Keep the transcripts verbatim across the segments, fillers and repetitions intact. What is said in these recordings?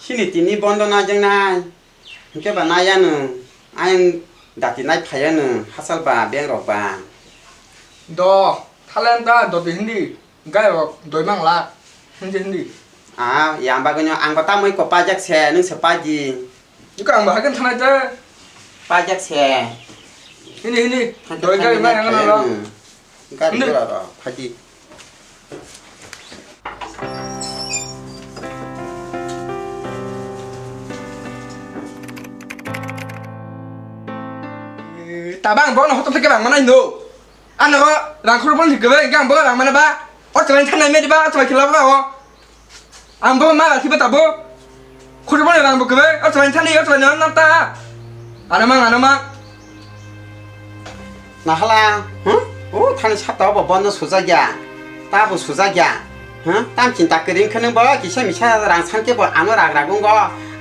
Chini tini bondo naijaknai. Hwnkhe ba naiya nwng, ayang dati nai phaiya nwng, hachal ba, beng rok ba. Do, thalen ta, doti hindi, gai rok, doi mang la, hindi hindi. Ah, yang bagwi no, ang ba tamoi ko pajak se, nwng se paji. Iko ang ba hagen thanai te. Pajak se. Hindi hindi, doi gai mang yang na lo. Gari gora ro, phaidi. Tabang bono hotel theke bang manai no. Ano rang khor bon theke bang, ang bono rang mana ba. O thabai thanai me ba, o thabai khila ba o. Ang bo ma lakhi ba tabo. Khurbo ni rang bo kebe, o thabai thani, o thabai no nam ta. Ano mang, ano mang. Nahala, huh? O thani sapta bo bondo sujak ya. Ta bo sujak ya. Huh? Tam chinta kwrwi khe nang bo kisa misa rang san khe bo ano rag rag wngo.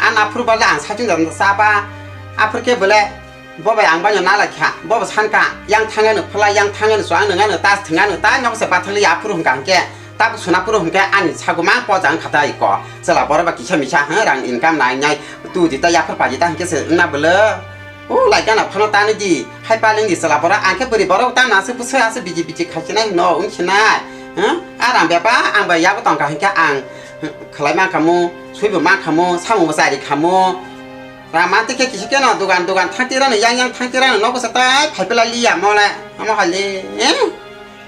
An aphuru bale ang sachung da cha ba. Aphuru khe bole Bo bai ang bano nalai kha, bo bo san kha, yang thangano phlai, yang thangano chuang nungano tas thwngano ta nok se pathali aphuru hwnkha hwnkhe, ta suna phuru hwnkhe ani sago mang poja wngkha ta iko. Chwla borok ba kisa misa hwn rang income nai nai tu di ta yaphar paji ta hwnkhe se wngna bwle. O lai gana phano ta nw di, hai paling di chwla borok ang khe bwrwi borok ta nw aswk bwswk aswk biji biji khai sinai hwno wng sinai. Hwn a rang beba ang bai yago tong kha hwnkhe ang khwlai man kha mu, swibo man kha mu, samung bo chari kha mu. Rang manti khe kisi keno dogan dogan thangti rano yang yang thangti rano nogo sa tai phai pela liya mole amo hali. Eh?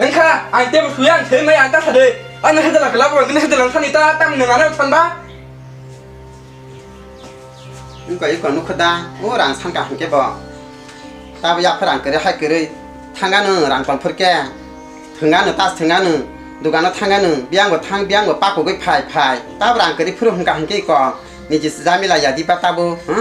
Engkha ang tebo suyang thei mai ang ta sade. Ang hede la kala bo ang hede la thani ta tang nang ano thanba. Engko iko nukho da o rang sangka hangke bo. Tabo yaphar ang kwrwi hai kwrwi thangano rang konphor khe. Thwngano tas thwngano dogano thangano biyangbo thang biyangbo pakugwi phai phai. Tabo rang kwrwi phuru hwnkha hwnkhe iko niji jamila yadi ba tabo, huh?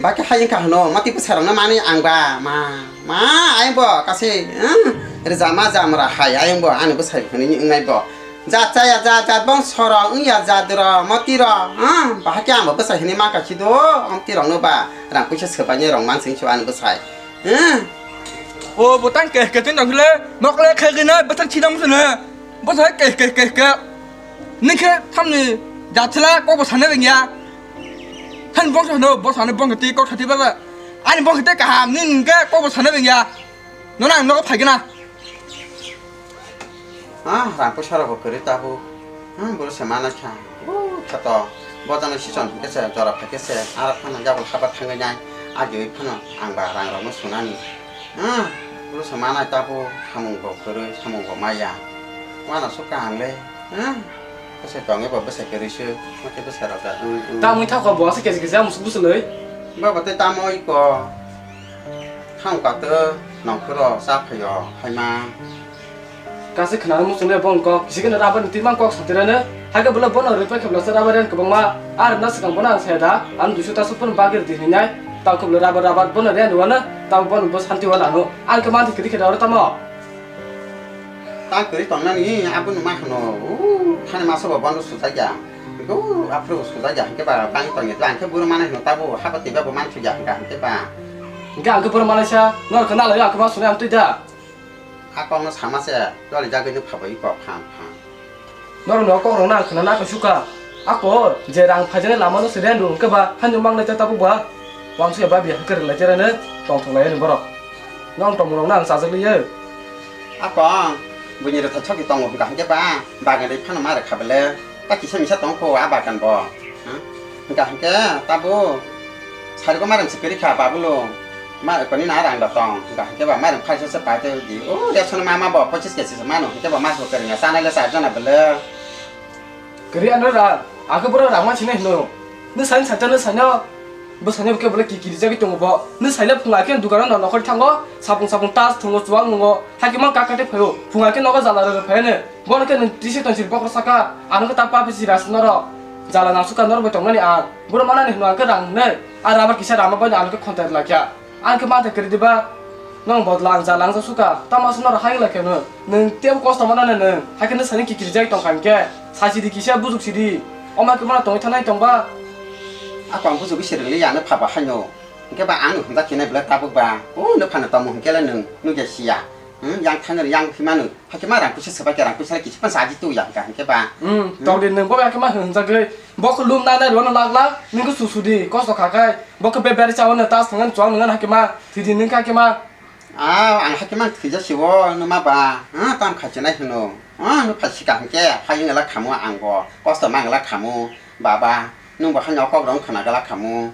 Ba khe hai wngkha hwno mati bwsarokno manwi ang ba ma ma ayangbo kasi, huh? Rwja ma jamra hai ayangbo ani bwsai hwnwi wngnai bo. Jat chaya jat jat bongso rok wngya jat rok moti rok, huh? Bahai khe ang bo bwsai hwnwi mankha khido omti rokno ba rang puisa swbainai rok mansing so ani bwsai. Hmm. O botang keh keh tong le, nok le khe gina, botang chidam sene. Botang keh keh keh keh. Ni khe thamni jathla kok bo sane bengya. Than bong sano, bong sano bong ti kok thati baba. Ani bong te kaham ni nge kok bo sane bengya. Nona ang nok phai gina. Ah, rang puisa rok bo kwrwi tabuk. Hmm, boro se mana kha. Oh, khato. Bo jano sison hwnkhe se jora phaikhe se. Aro phano jabol haba thangwi nai. Agiwi phano ang ba rang rokno sunani. Hmm, boro se mana tabuk. Samung bo kwrwi, samung bo maya. Wana sukha ang le. Hmm. Bwsai tongwi bo bwsai kwrwi se. Mate bwsai rok da. Hmm, hmm. Tamwi thakho bo se kesi kesi amusuk bwswlwi. Baba tei tamo iko. Thang kate nongkhoro cha phaio haima. Kaisa khwnani muchungwi bongni kok kisi kheno rubber ni twi mang kok satirano. Hakhe bwlai bono rwpai khe bwlasa rubber rent kwbangma. Ar na swkang bono ang saya da, ang duiso taso phano bagwi rwdi hinwi nai. Tamo khe bwlai rubber rubber bono rent rwano, tamo bono bo santi wano ano. Ang khe manthai kwrwi khe da oro tamo. Tang kwrwi tongnani abono ma khano. Thani masa bo bono sujak ya. Go aphuru sujak ya hwnkhe ba tang tongya. Ang khe buro manai hwno tabo haba twiba bo manthu ya hwnkha hwnkhe ba. Hwnkhe ang khe buro manaisa, nor khe nalai ang khe ma sunai ang twi da. A kokno sama se, joli jagwi no phabai kok phang phang. Norokni o kokrokno ang khwnana khe sukha. Ako je rang phaijaknai lamano se rent rw hwnkhe ba, haino mangnai ta tabuk ba. Wansukya ba biya hwnkhe rwlai jerano tongthok lai ani borok. Nong tongmungrokno ang chajak liya. Ako ang buini rwtha chokni tongo hwnkha hwnkhe ba, bagan ri phano ma rwkha bele. Ta kisa misa tong kho a bagan bo. Ha? Hwnkha hwnkhe tabo sariko marang se kwrwi kha babulo. Ma koni na rang da tong. Hwnkha hwnkhe ba marang phaisa se pai tei di. O reason ma ma bo pochis kesi se mano. Hwnkhe ba mas bo kwrwngya sanai le sa jana bele. Kwrwi ano ra. Akhe boro rang ma sinai hino. Ni sani sacha ni sani. Bo sani khe bole ki kiri jagwi tongo bo. Ni saile phunga khe dukano no nokhor thango. Sapung sapung tas thungo chuwang nungo. Hakhe man kakate phaio. Phunga khe nogo jala rwrwi phaio ne. Bono khe nwng tisi tong siri bokhorok saka, ano khe ta papi si rasi norok. Jala nangsukha norok bai tongnani ang. Boro manani hwnwi ang khe rang hwnwi. A rubber kisa rama bai ano khe khontai rwlai kha. Ang khe manthai kwrwi diba? Nong bodla ang jala ang sukha. Tamo aswk norok hai wngla khe nwng. Nwng teibo kosto manani nwng. Hai khe nwng sani kikirijak tong kha hinkhe. Sasi di kisa bujuk sidi. Omo khe bono tongwi thanai tongba. Ako ang bujuk se rwngli ya ano phaba haino. Hinkhe ba ang hwnjak khe nai belai tabuk ba. O nwphano tongmo hinkhe le nwng nukya siya. Hmm, yang thangri, yang himanu. Hakhe ma rang kusa sabai ke rang kusa kisi pan saji tu yang ka hingke ba. Hmm, hmm. Tong di nang bo hakhe ma hwnjagwi. Bo ko lum nai nai rwno lak lak. Nang ko susu di, kosto kha khai. Bo ko be beri chawo na tas nang chuang nang hakhe ma. Thidi nang hakhe ma. Ah, ang hakhe ma thija siwo no ma ba. Ah, tam kha chinai hwno. Ah, no pha sika hingke. Hayung la khamu ang bo. Kosto mang la khamu. Baba, nung bo hanya kok rong khana gala khamu.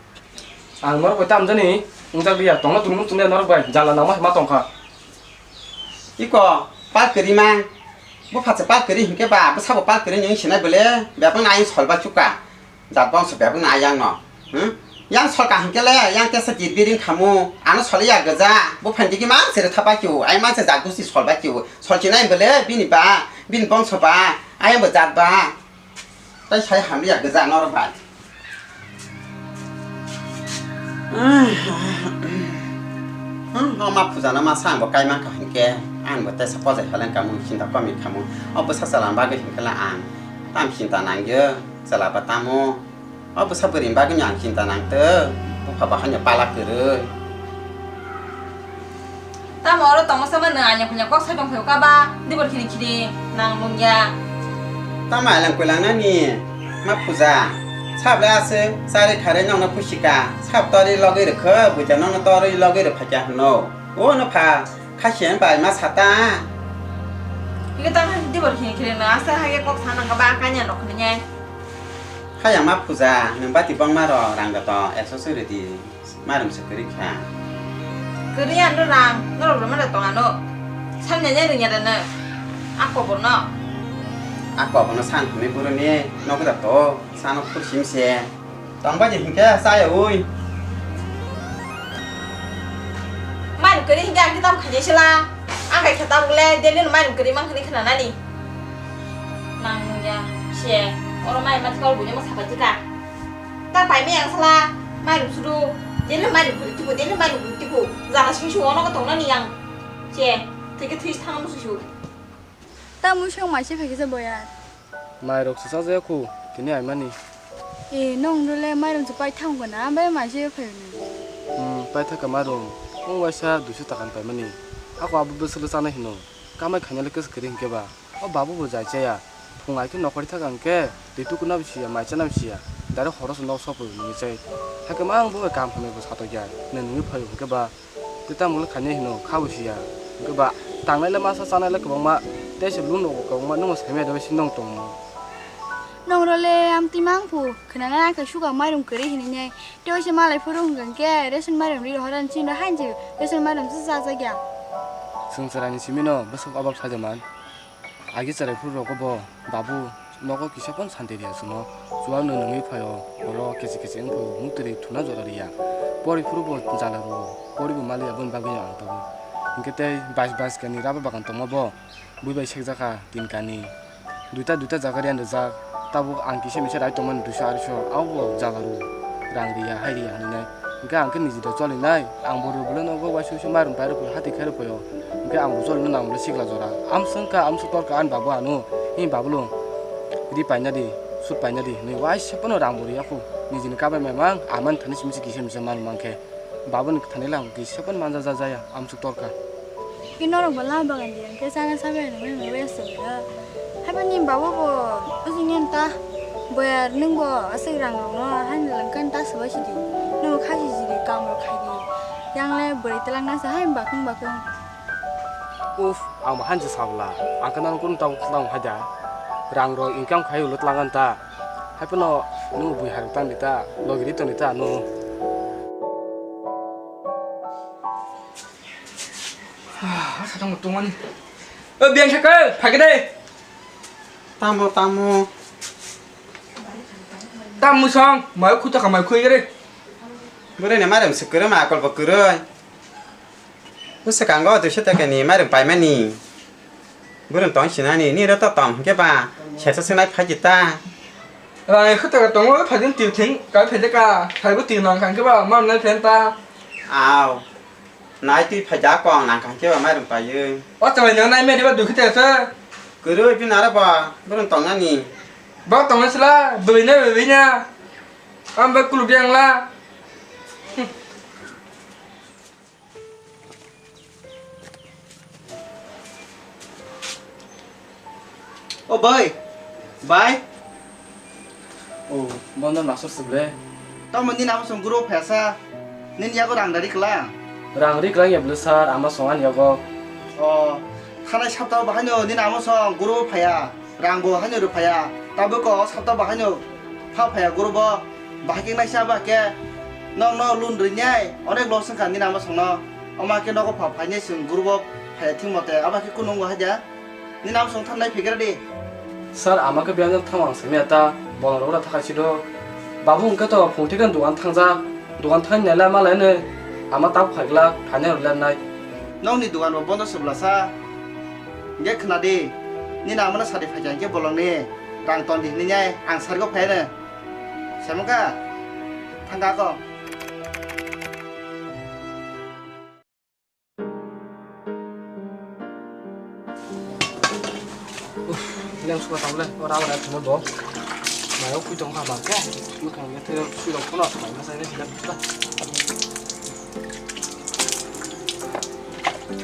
Ang norok bai tam jani. Wngjak liya. Tongna tungmung tungya norok bai. Jala nangma hima tongkha. Iko, pal kwrwi mang. Bo phatsa pal kwrwi hinkhe ba, bwsabo pal kwrwi nung sinai bole, bebak na ayang solba chuka. Jat bongso bebak na ayang no. Hmm? Yang solka hinkhe le, yang tesa jit biring khamu. Ano soli ya gaja. Bo phan digi mang sere thapa kiu. Ai mang se jat gusti solba kiu. Sol chinai bole, bini ba, bini bongso ba, ayang bo jat ba. Tai sai hamya gajak norok bai. Hmm, no ma puja no ma sa ang bo kai mang kha hinkhe ang bo tesa pojai haleng kamu chinta komi khamu. O bwsa chwla bagwi hinkhe la ang tam chinta nangyo chwla ba tamo. O bwsa bwrwi bagwi no ang chinta nangtw bupha bahai no pala kwrwi. Tamo oro tongma sama nwng anya punya kok sai tong phaio kaba, dibor khini khini nang nungya. Tamo alang kulang nani ma puja. Sab le ase, sari khare nong na pusika. Sab tori logi rwkho, buja nong na tori logi rwkha kya hwno. O no pha, khasian bai ma sata. Ike tamo dibor khini khini nang asa hage kok sa nang kaba kanya nok khini nyai. Hayang ma puja, nwng bati bongma ro rang da to, ekso suri di. Marum se kwrwi kha. Kwrwi ano rang, norok rwma da tong ano. Samnya nya rwngya da no. A kobor no. A kobor no san hwnwi buru ni nogo da to, sano khursim se. Tong bai de hinkhe saya ui. Marum kwrwi hinkhe ang kitam khainai sela. Ang khai khe tabuk le, deli no marum kwrwi mang hwnwi khna nani. Nang nungya se, oro mai ma thikol buino ma sapai thika. Ta pai me yang sala, mairum sudu, dele mairum kuri tiku, dele mairum kuri tiku, jala sing su ono ko tong nani yang, che, tike thui thang musu su. Ta mui song mai se phai kisa boya. Mairok se sajaya khu, tini aimani. E, nong dole mairum se pai thang ko na, bai mai se phai ni. Hmm, pai thaka mairum, ong waisa duiso takan pai mani. Ako abo bwswk le chanai hino, kamai khainai le kwswk kwrwi hinkhe ba. O babu bo jai chaya. Phung ai khe nokhorwi thaka hwnkhe twi tukuna bo siya, mai chana bo siya. Direct horo se nok sopoi nungwi chai. Hakhe ma ang bo bai kam hamya bo satokya. Nwnwi phaio hwnkhe ba tei tamo le khainai hino kha bo siya. Hwnkhe ba tangnai le masa chanai le kwbangma. Tei se lun rok bo kwbangma nwng bo saimaya de bai se nong tongmo. Nong role amtwi mang phu khwnanai ang khe suka mairum kwrwi hinwi nai. Tei waisa malai phuru hwnkhe ration mairum ri rohor ani chini hainse ration mairum se chajakya. Swngchara ni simi no bwswk obab sajaman. Agi cherai phuru rogo bo babu nogo kisa phano santi riya chwngno. Chuwak no nungwi phaio, oro kichi kichi wng phaio, muktwi thuna jora riya. Pori phuru bo jala rwo, pori bo maliya, aboni bagwi no ang tabuk. Hinkhe tei bais bais kani rubber bagan tongma bo, bui bai sekjakha tin kani. Duita duita jaga riyan rijak, tabuk ang kisa misa rai tongmani duiso aroiso, abo bo jala rwo. Rang riya, hai riya hinwi nai. Hwnkhe ang khe niji da cholinai, ang bo rwbwlwi nogo waisa waisa mairum pairw phai, hati khairw phaio. Hwnkhe ang bo cholinai nang bwlai sikla jora. Amswk wngkha, amswk torkha ani babu ano. Hini babulung, ri paina di, sut paina di hinwi waisa phano rang bo riya kho. Nijini kabai maimang, amani thani simi se kisa misa mairum mankhe. Babuni thani lang kisa phano manja ja jaya, amswk torkha. Ki norok bo lama bagan di, hwnkhe sana sabai rwmani wngwi west wngkha. Haibani babu bo using yan ta, boyar nwng bo aswk rang rok no haino langkha ta swbai sidi, nwng bo khasi sidi, kam rok khai di. Yang le bwrwi twlang nasa hai bakung bakung. Uff, ang bo hanse sabla, ang khe nang kunu tabuk twlang hai da. Rang rok income khai ulo twlang an ta. Hai phano nwng bui hai rok tang di ta, logi ri tong di ta nwng. Ah, asa tong tong mani. O biang khe kai, phai khe dai. Tamo, tamo. Tamo song, mai khu ta ka mai khu gere. Bwrwi ni mairum se kwrwi ma akol bo kwrwi. Bwswk ang o duiso taka ni mairum paimani. Bwrwi tong sinani, ni ro to tong hwnkhe ba, sesa swnai phai di ta. Rai khu ta ka tongo, phai di twi thing, kai phai de ka, phai bo twi nang kha hwnkhe ba, ma nai phen ta. Aw. Nai twi phai da kong nang kha khe ba mairum paiwi. O chwrai nang nai meri ba dukhi te se. Kwrwi bini aro ba, bwrwng tongnani. Ba tongna sila, bwrwi na bwrwi na. Am ba kuluk yang la. Hmm. O bai, bai. O, bondo nasor se ble. Tamo nini amo song guru phesa. Nini yago rang dari kla. Rang ri klang ya ble sir, ama song ani yago. O, thanai sapta bahaino nini amo song guru phaya. Rang bo haino ru phaya. Tabo ko sapta bahaino pha phaya guru bo. Bahai khe naisa ba khe. Nong no lun ri nyai. Onek lo sengkha nini amo song no. Oma khe nogo pha phai nyai song guru bo phaya thing mote. Aba khe kunung bo haja. Nini amo song thanai phikra di. Sir, ama khe biyang thang ang simi ata, bolong rok thakha sido. Babu hwnkhe to phung thikhe dukan thangjak, dukan thang naila malai ne, ama tak phaikla, thani rok lennai. Nokni dukan bo bondo se bwlasa. Hwnkhe khna di, nini amano sadi phaikha hwnkhe bolongni rang ton di hwnwi nai ang sargo phai ne. Semokha, thangkha kho. Uff, leng suka tang le, ora ora tong bo. Mai o kui tong kha ba ke. Mukang le thero sui rok kono mai ma sai ne sila.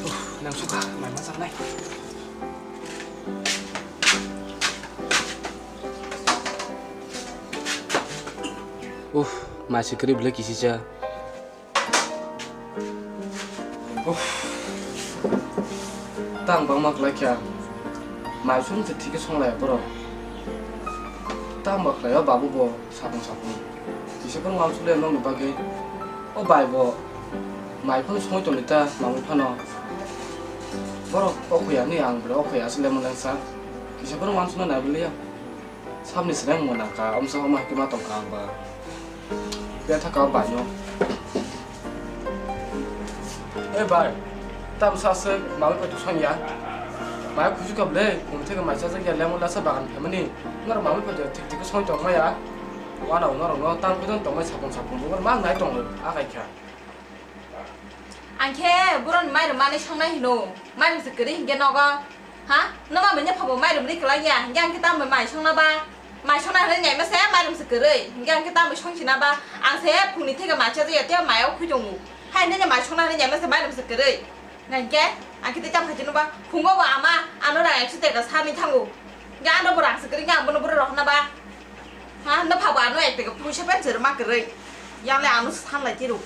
Uff, leng suka mai ma sai nai. Uff, mai se kwrwi ble kisi cha. Uff. Tang bangma kwlai kha. Mai song se thik khe song lai borok. Tang ba khlai o babu bo sapung sapung. Kisa phano uansuk le nokni bagwi. O bai bo mai phano songwi tongdi ta mamwi phano. Borok o khuya ni ang bwrwi o khuya aswk le mwnang sa. Kisa phano uansukna nai bwliya. Samni seleng mwnang kha, omsa oma hai khe ma tong kha ang ba. Betha kha o bai no. E bai, tam sa se mamwi pai tusong ya. Mai khuju kha ble, kum theke mai chajak ya, lemon lasa bagan phaimani. Norok mamwi pai thik thik song tong maya. Wana norok no tam khe tong mai sapung sapung bo ma nai tong a kai kha. Ang khe boroni mairum manwi songnai hino. Mairum se kwrwi hinkhe nogo. Ha? Noma manya phabo mairum ri kwlai ya. Hinkhe ang khe tamo mai songna ba? Mai songna hwnwi naima se mairum se kwrwi. Hinkhe ang khe tamo songchina ba? Ang se phungni theke mai chajak ya tei mai o khui tongo. Hai nini mai songna hwnwi naima se mairum se kwrwi. Hinkhe ang khe tei tamo khaitino ba? Phungo bo ama ano rang ekso teka sani thango. Hinkhe ano bo rang se kwrwi hinkhe ang bono bwrwi rohorna ba? Ha? No phabo ano ek teka puisa pen se rwma kwrwi. Yang le ano sanlai tiro.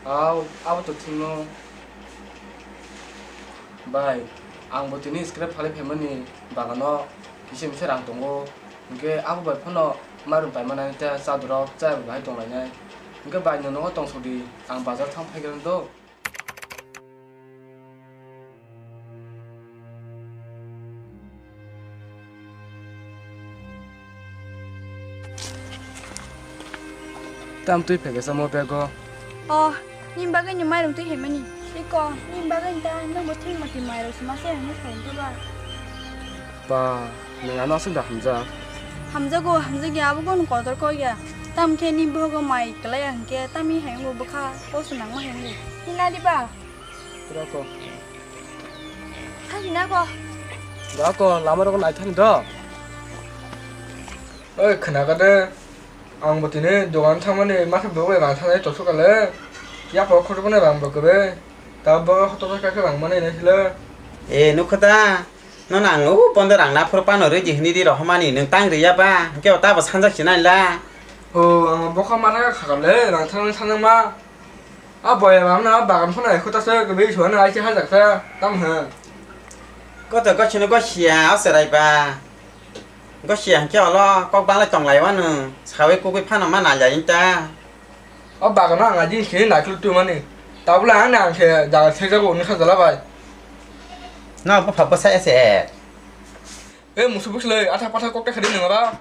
Au, abo to thwngno. Bai, ang bo tini scrap phalwi phaimani bagano kisa misa rang tongo. Hinkhe abo bai phano mairum paimanani tei chadorok chayang bahai tonglainai. Hinkhe bai nwng nogo tongsodi, ang bazar thang phaigrani do. Tam twi phekesa mo bego. Oh, nini bagwi ni mairum twi hemani. Iko, nini bagwi ta nang bo thing mati mairum sima se hemani phone tu ba. Ba, nwng ano aswk da hamjak? Hamjago, hamjakya, abo bono kotor kok ya. Tam khe ni bohogo mai kwlai ya hinkhe, tam hi hai wngbo bwkha, post nangma hai wngbo. Hina di ba? Pura kok. Hai hina ko. Da ko, lama rok nai thani do. Oi, khna ka de. Ang bo tini dogan thangmani, ma khe bo bai rang thani to sukale. Ya po khoto bone rang bo kebe. Ta bo hoto ka khe rang mani nai sile. E, nukho ta. Nono ang o bondo rang naphuru pano rwidi hwnwi di rohormani, nwng tang rwya ba? Hwnkhe o tabo sanjak sinai la. O, ang bokha mana kha kha le, rang thang thang ma. A boya bam na bagan phano ekho ta se, kebe isu na ai se hajak sa, tam ha. Koto gochino gosia, o serai ba. Gosia hwnkhe olo, kok bang lai tong lai wano, sawi kugui phano ma nai lai ta. O bagano ang ajin sini naikulu tu mani. Tabula ang nang se jaga se jago ni sajala bai. No, bupha bwsa ese. E musu buslei, atha patha kok ta khadi nang ba.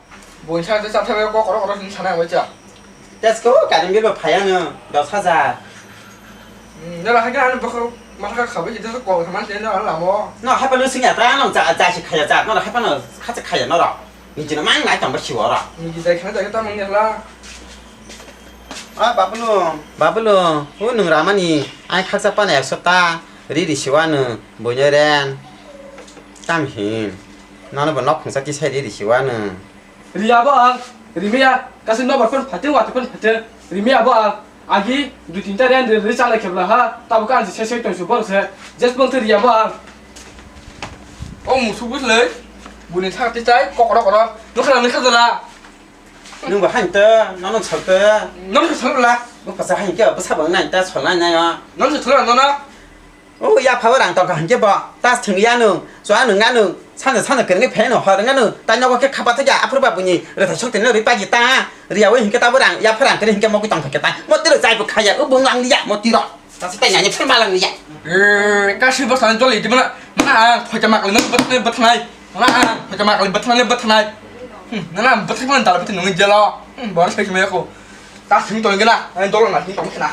Boin sa sa sa kok koro koro sini sana bai cha. Tesko karim gelo phaya no dos hajar. Hmm, nara hake ano bokho matha kha khabai jita ko khaman te no lamo. No, hai panu sing atra no ja ja si khaya ja, no hai panu khacha khaya no ro. Nijino mang nai tamba siwa ro. Niji jai khana jai ta mang la. A, Babulu, Babulu, o nwng ramani, ai khaksa pana ekso ta, ri ri siwano, buino ren, tam hin, nono bo nok khungsa tisai ri ri siwano. Riya bo ang, rimaya, kasi nobar pen phate, wati pen phate, rimaya bo ang, agi, dui tinta ren ri ri chalai khebla ha, tabuk ang se se tongsu bor se, jes bol se riya bo ang. O musuk bus le. Buni thang ti chai, kok ro koro. Nukha nukha dola. Nung ba hain te, nono sal te. Nono sal la. Nung pasa hain ke, bwsa bang nai ta sal nai nai o. Nono sal la nono. O ya phawa rang tong ka hain ke bo. Tas thing ya nung, chwa nung nga nung. Sana sana kene phe no hor nga nung. Ta nogo ke khapa ta ya, aphur ba buni. Re ta sok te no ri pa ji ta. Ri ya we hin ke ta bo rang, ya pha rang kene hin ke mo ki tong ke ta. Mo ti ro chai bo kha ya, o bung lang ya, mo ti ro. Ta si ta ya ni phir ma lang ya. Eh, ka si bo sa jol i di mana. Mana ang phoja mak le no bwthnai bwthnai. Mana ang phoja mak le bwthnai le bwthnai. Hmm, nana bwthnai mana dal bwthnai nung jelo. Hmm, bor sai me ko. Ta sing tong gena, ang dol na sing tong gena.